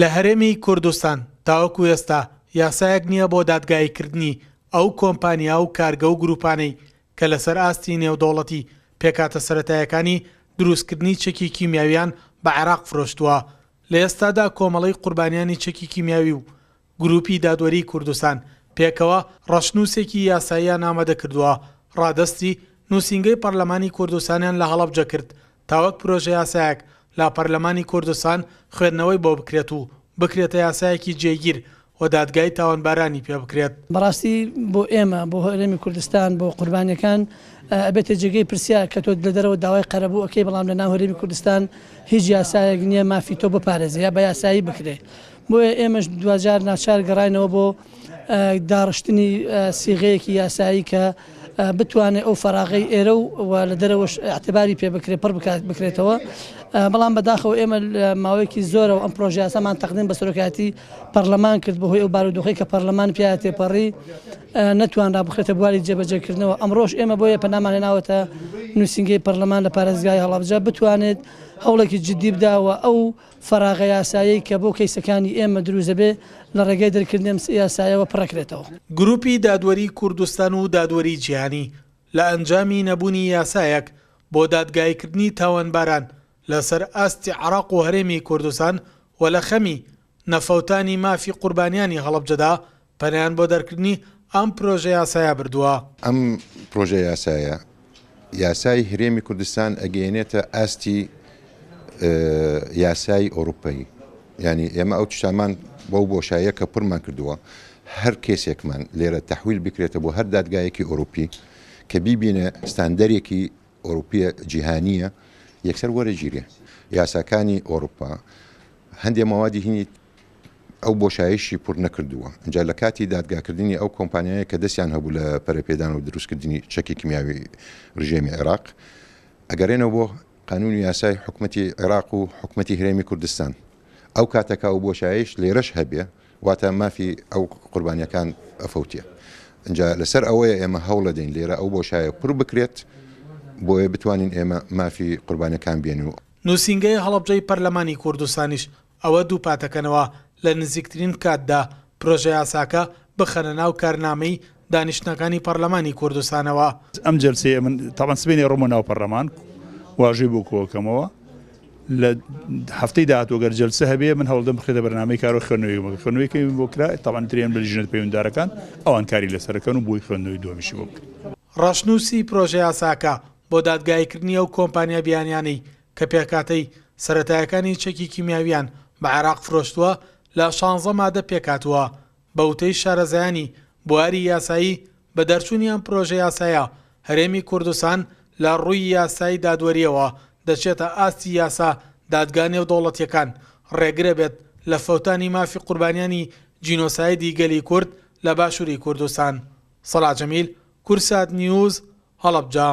لە هەرێمی کوردستان تاوەکو ئێستا یاسایەک نییە بۆ دادگاییکردنی ئەو کۆمپانیا و کارگە و گروپانەی کە لەسەر ئاستی نێودەوڵەتی پێکهاتە سەرەتایەکانی دروستکردنی چەکی کیمیاویان بە عێراق فرۆشتووە. لە ئێستادا کۆمەڵەی قوربانیانی چەکی کیمیاوی و گروپی دادوەریی کوردستان پێکەوە ڕەشنووسێکی یاساییان ئامادە کردووە، ڕادەستی نووسینگەی پەرلەمانی کوردستانیان لە هەڵەبجە کرد تا وەک پرۆژەیاسایەک لە پەرلەمانی کوردستان خوێندنەوەی بۆ بکرێت و بکرێتە یاسایەکی جێگیر و دادگای تاوانبارانی پێ بکرێت. بەڕاستی بۆ ئێمە، بۆ هەرێمی کوردستان، بۆ قوربانیەکان ئەبێتە جێگەی پرسیار کە تۆ لە دەرەوە داوای قەرەبوو ئەکەی بەڵام لە ناو هەرێمی کوردستان هیچ یاسایەک نییە مافی تۆ بپارێزێ یا بە یاسایی بکرێ. بۆیە ئێمەش دواجار ناچار گەڕاینەوە بۆ داڕشتنی سیغەیەکی یاسایی کە بتوانێت ئەو فەراغەی ئێرە و لە دەرەوەش ئیعتباری پێ بکرێت پڕ بکات بکرێتەوە بەڵام بەداخەوە ئێمە لە ماوەیەکی زۆرەوە ئەم پرۆژە یاسامان تەقدیم بە سەرۆکایەتی پەرلەمان کرد بەهۆی ئەو بارودۆخەی کە پەرلەمان پیا تێپەڕی نەتوانرا بخرێتە بواری جێبەجێکردنەوە ئەمڕۆش ئێمە بۆیە پەنامان هێناوەتە نووسینگەی پەرلەمان لە پارێزگای هەڵەبجە بتوانێت هەوڵێکی جدی بدا و ئەو فەراغە یاسایەی کە بۆ کەیسەکانی ئێمە دروست دەبێت لە ڕێگای دەرکردنی ئەم یاسایەوە پڕەکرێتەوە. گروپی دادوەری کوردستان و دادوەری جیهانی لە ئەنجامی نەبوونی یاسایەک بۆ دادگاییکردنی تاوانباران لەسەر ئاستی عێراق و هەرێمی کوردستان و لە خەمی نەفەوتانی مافی قوربانیانی هەڵەبجەدا پەنایان بۆ دەرکردنی ئەم پرۆژەیاسایە بردووە. ئەم پرۆژەیاسایە یاسای ههرێمی کوردستان ئەگەیەنێتە ئاستی یاسای ئۆروپایی یانی ئێمە ئەو تشتامان بەو بۆشاییە کە پرمان کردووە هەر کەیسێکمان لێرە تەحویل بکرێتە بۆ هەر دادگایەکی ئۆروپی کە بیبینێ ستاندەرێکی ئۆروپیە جیهانیە یەکسەر وەرەگیرێ یاساکانی ئۆروپا هەندێ مەوادی هینی ئەو بۆشایشی پڕ نەکردووە ئینجا لە کاتی دادگاکردنی ئەو کۆمپانیایە کە دەستیان هەبوو لە پەرەپێدان و دروستکردنی چەکی کیمیاوی رژێمی عێراق ئەگەرێنەوە بۆ قانون و یاسای حکومەتی عێراق و حکومەتی هەرێمی کوردستان ئەو کاتەکە ئەو بۆشایش لێرەش هەبێ واتە مافی ئەو قوربانیەکان ئەفەوتێ ئینجا لەسەر ئەوەیە ئێمە هەوڵەدەین لێرە ئەو بۆشایە پڕ بکرێت بۆیە بتوانین ئێمە مافی قوربانیەکان بێن و نووسینگەی هەڵەبجەی پەرلەمانی کوردستانیش ئەوە دووپاتەکەنەوە لە نزیکترین کاتدا پرۆژەیاساکە بخەنە ناو کارنامەی دانیشتنەکانی پەرلەمانی کوردستانەوە. ئەم جەلسەیە من تەبعەن سبەینێ ڕۆمە ناو پەرلەمان واژۆی بۆ کۆکەمەوە لە هەفتەی داهاتوو گەر جەلسە هەبێ من هەوڵدەم بخرێتە بەرنامەی کارەوە خوێندنەوەی بۆ خوێندنەوەی کەی بۆ کرا تەبعەن درێن بە لیژنە پەیوەندیدارەکان ئەوان کاری لەسەرەکەن و بۆی خوێندنەوەی دووەمیشی بۆ بکرێت. ڕەشنووسی پرۆژەیاساکە بۆ دادگاییکردنی ئەو کۆمپانیا بیانیانەی کە پێکهاتەی سەرەتایەکانی چەکی کیمیاویان بە عێراق فرۆشتووە لە شانزە مادە پێکهاتووە، بە وتەی شارەزایانی بواری یاسایی بە دەرچوونی ئەم پرۆژە یاسایە هەرێمی کوردستان لە ڕووی یاسای دادوەرییەوە دەچێتە ئاستی یاسا دادگا نێودەوڵەتییەکان ڕێگرەبێت لە فەوتانی مافی قوربانیانی جینۆسایدی گەلی کورد لە باشووری کوردستان. سەڵاح جەمیل، کوردسات نیوز، هەڵەبجە.